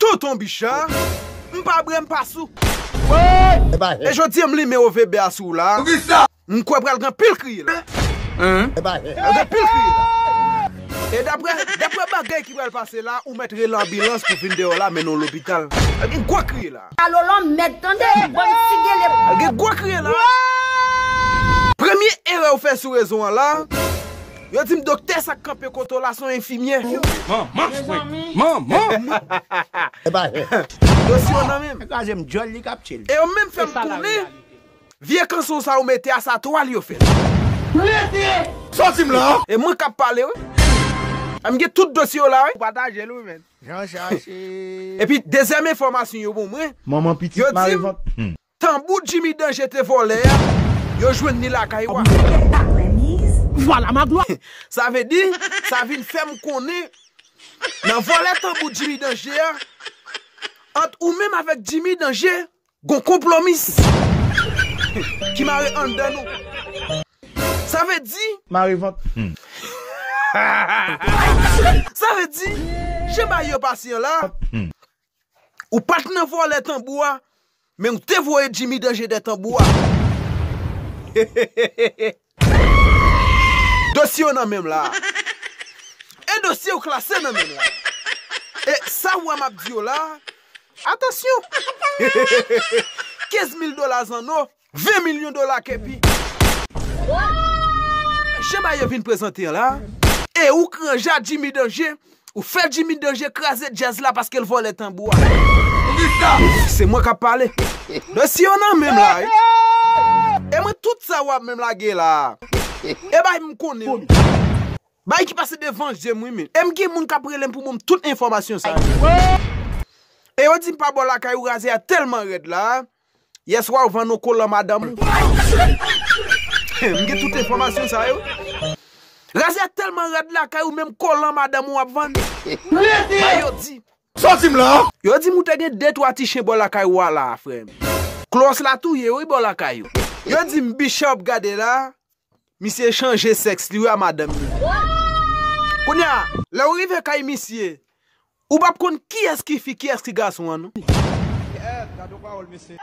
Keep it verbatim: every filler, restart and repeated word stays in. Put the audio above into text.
Tonton Bicha, m pa bre, m pa sou. E jodi a m limen O V B a sou la. M kwè pral gen pil kriye la. Pral gen pil kriye la. E daprè daprè bagay ki pral pase la, ou mèt rele anbilans pou vin deyò la, mennen w lopital. Pral gen gwo kriye la. Alolo mèd tande, bann ti gele. Pral gen gwo kriye la. Premye erè ou fè sou rezo an la, yo di m doktè sa k kanpe kote w la se yon enfimyè. Manman, manman. Dosye w nan men m. Kraze m djòl li k ap tchil. E yo menm fè m konnen vye kanson sa ou mete a, sa twal yo fè l. Sòti m la. E mwen k ap pale wi. A m gen tout dosye yo la wi. Pataje l wi men. Jan chache. Epi dezyèm enfòmasyon yo bon mwen. Manman pitit mare vant. Tanbou Jimmy Danje te vòlè a, yo jwenn li lakay ou a. Vwala maglwa. Sa vle di, sa vin fè m konnen nan vòlè tanbou Jimmy Danje a, ant ou menm avèk Jimmy Danje, gon konplomis ki mare anndan nou. Sa vle di, mare vant. Sa vle di, jan bagay yo pase an la, ou pa t nan vòlè tanbou a, men ou te voye Jimmy Danje dèyè tanbou a. Dosye yo nan men m la. E dosye yo klase nan men m la. E sa w wè m ap di yo la, atansyon. Kenz mil dola zanno, ven milyon dola kepi. Jan bagay yo vin prezante an la, e ou kranja Jimmy Danje, ou fè Jimmy Danje kraze djaz la paske l vòlè tanbou a. Se mwen k ap pale. Dosye yo nan men m la wi. E mwen tout sa w ap menm lage la, e bay m konnen wi. Bay ki pase devan je m wi men. E m gen moun k ap rele m pou ban m tout enfòmasyon sa yo. E yo di m pa bò lakay ou, razè a tèlman rèd la. Yèswa ou vann yon kolan madanm ou. M gen tout enfòmasyon sa yo. Razè a tèlman rèd lakay ou, menm kolan madanm ou ap vann. Bay yo di. Sòti m la. Yo di m ou te gen de twa ti chen bò lakay ou a la, frè m. Klòs la touye wi bò lakay ou. Yo di m Bicha w ap gade la, misye chanje sèks li wi a madanm li. Kounye a, lè w rive kay misye, ou p ap konn kiyès ki fi, kiyès ki gason an non. Gad yon pawòl, mesye.